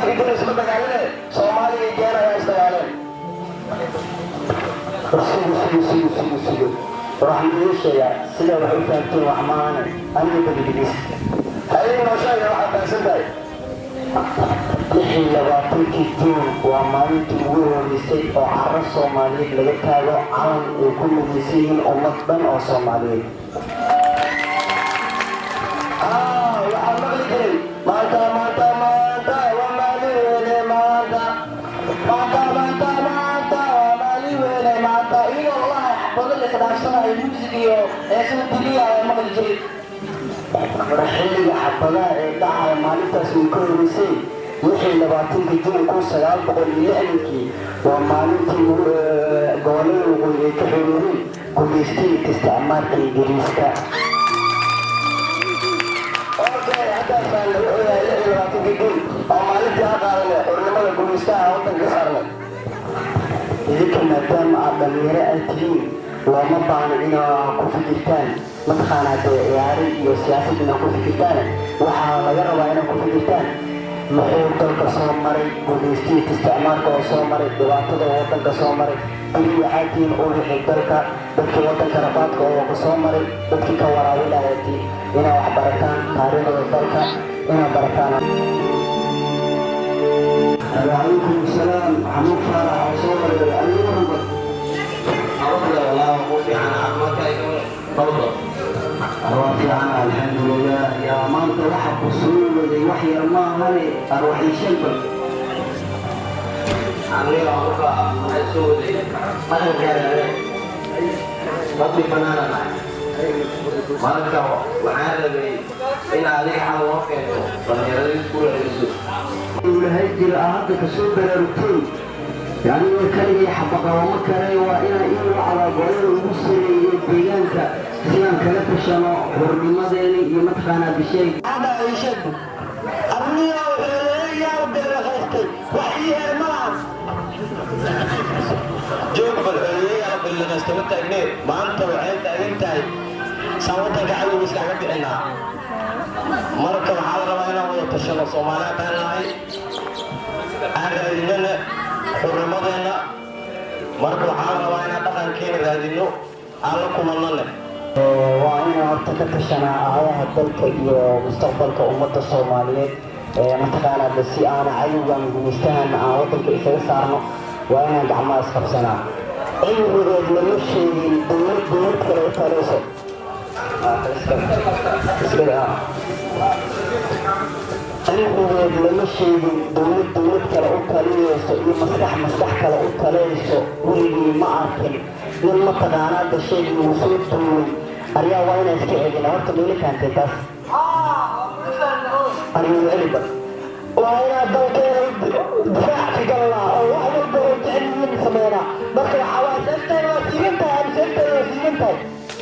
Ingiriiska jira isma dagaaline, Soomaaliga iyo Jeena ayaa isdagaaleen. Sugu, sugu, sugu, sugu, sugu. Waxaan idiin sheegaa sida wax u fahamteen wax maahane, aniga badidhigis. Haye, noo sheega waxaad fahamsan tahay. 26-kii Juun waa maalintii ugu horeysay oo carro Soomaaliyeed laga taago calan ay ku midaysan yihiin ummad dhan oo Soomaaliyeed. Waxaan maqli jiray "Maanta, maanta, maanta waa maalin weyne, maanta, maanta, maanta, maanta waa maalin weyne maanta," iyagoo wallahi xabado la isdhaafsanayo, music iyo heesada diliya ayaa maqli jiray. War xilliga xabadaha ee dhacaya maalintaas way ka horeysay. 26-ka Juun 1960-kii waa maalintii gobollada waqooyi ay ka xoroobeen gumaystihii isticmaalka Ingiriiska. Okay, haddaa fahanna. Wuxuu yahay 26-ka Juun oo maalintii ha qaadanay xornimada, gumaystaha waddanka ka saarnay. Idinka maadaama aad dhalinyaro aad tihiin, looma baahno inaa ku fikirtaan mataqaanaa dee ciyaari iyo siyaasad inaad ku fikirtaan. Waxaa laga rabaa inaad ku fikirtaan muxuu dalka soo maray, gumaystihii isticmaalka oo soo maray, dhibaatada waddanka soo maray. Beri waxaa tihiin uwixii dalka, dadkii waddanka rafaadka oo ka soo maray, dadkii ka waraabinaya tihiin. Inaad wax barataan, taariikhda dalka inaad barataan. Wacalaykum salaam. Xamuud Faarax oo soo maray adiga waranba. Waa fiican, alxamdulilah. Yaa maanta waxa ku soo waday wax yar maahane, arwaxiishanba. Aniga marka waxay soo waday dhaqankeena rabbi banaana. Marka waxaan rabay in adiga xal loo keento, dhallinyaradii isku raadiso. Lahay jira aa hadda kasoo baraarugteen. Aniga kaligay xabaqabamo kale, waa inaa ii wacdaa golada ugu sareeyo deegaanka sidaan kala tashano xurnimadeena iyo mataqaanaa bisheeg. Arniyo xoolayaal beeraqaystay, wax ii heer ma lahan. Joog bal, xoolayaal beeraqaystay ma taagnee. Maanta waxay taagan tahay saan waddanka cadowga iskaga bixinaa. Marka waxaa la rabaa inaan wada tashano, Soomaali haddaan nahay, aan raadinana xurnimadeenna. Marka waxaa la rabaa inaan dhaqankeena raadino, aan la kulannane. Waa inaan horta ka tashanaa aayaha dalka iyo mustaqbalka ummadda Soomaaliyeed mataqaanaa de si aana cadowgan gumaystahan aan waddanka isaga saarno, waa inaan gacmaha isqabsanaa. Cimrigeed lama sheegin dowlad dowlad kale u talayso. Cimrigeed lama sheegin dowlad dowlad kale u talinayso iyo maskax maskax kale u talinayso. Weligii ma arkin nin mataqaanaa dasheeg uu soo duulay. Aryaa, waa inaan iska celina horta. Meeli fahamtay taas anigu celiba. Waa inaan dalkeena difaac ka galnaa oo wax walba oo jecel yihiin sameynaa. Marka waxaa waa seefteena waa siigan tahay ama seefteena waa siigan tahay.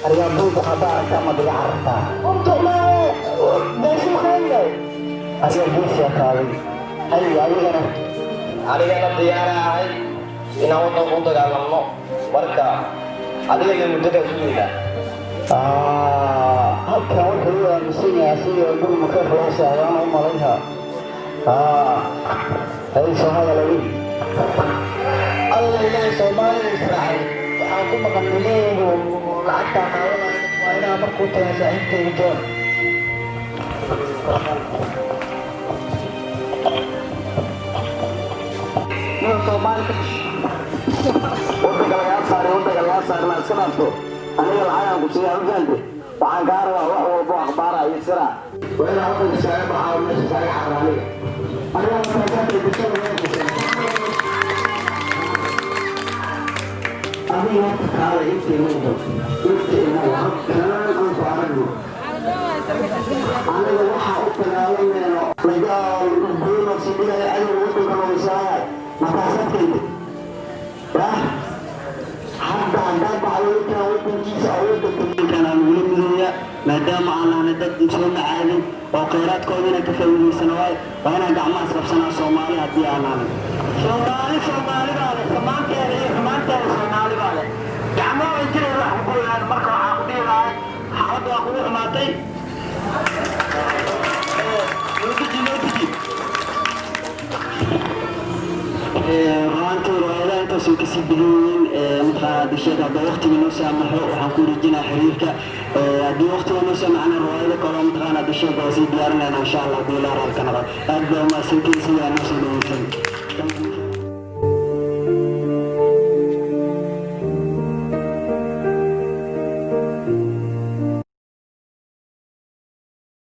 Aryaa, buuga haddaa aragtaa ma diga carartaa? Beesuu keenyahay. Aryaa, geesiyaa kaaday. Hay, adigana? Anigana diyaara ahay inaan waddanka u dagaalamno. Marka adiga muddadaa sugaynaa. Halkan wuxuu u aaminsan yahay sidii guri makeef loo socdaan u malayha. Hay, soo hadal adiga. Alla, Ilaahay, Soomaalida israacay. Waxaan ku maqan nileegu lacagtaa qaadanaya. Waa inaa markuu tagaa saaxiibkayga John. Nin Soomaali ka Wadanka lagaa saaray, wadanka lagaa saaray ma iska dhaafto. Aniga lacagaan ku siiyaa, ma fahante? Waxaan kaa rabaa wax walbo akhbaara iyo sira. Waa inaa wadanka iskaga baxaa, meesha iskaga xarra aniga. Aniga markaasay bulshada adiga horta kaada inta iman, inta iman, halkaan aan ku aragno. Aniga waxaa u dagaalamayno Dagaal goonaqsi dhigaya cadowga wadanka looga markaasaad keentay. Yah, hadda haddaa baxdo intaan wadankiisa awoodda kan aan ugula midooya, maadaama aan nahnay dad soo macaadin oo khayraadkoodina ka faa'iidaysano. Waay, waa inaan gacmaha isqabsanaa Soomaali haddii aan nahnay. Soomaali, Soomaali baa leh samaanteeda iyo xumaanteeda. Soomaali baa leh gacmaha way jireen wax ku gooyaan. Marka waxaa ku dhihi lahay, xaaladda waa kugu xumaatay. Noo deji, noo deji. Runaantii riwaayadaha intaas way kasii badan yihiin. Mataqaanaa disheed, haddii waqtiga noo saamaxo, waxaan ku wareejinaa xiriirka. Haddii waqtiga noo saamaxana, riwaayado kaloo mataqaanaa disheed waa sii diyaarinayna, insha Allah, haddii ilaa raalka noqo. Aad baa umahadsantiin sidaa noo soo dhaweysan.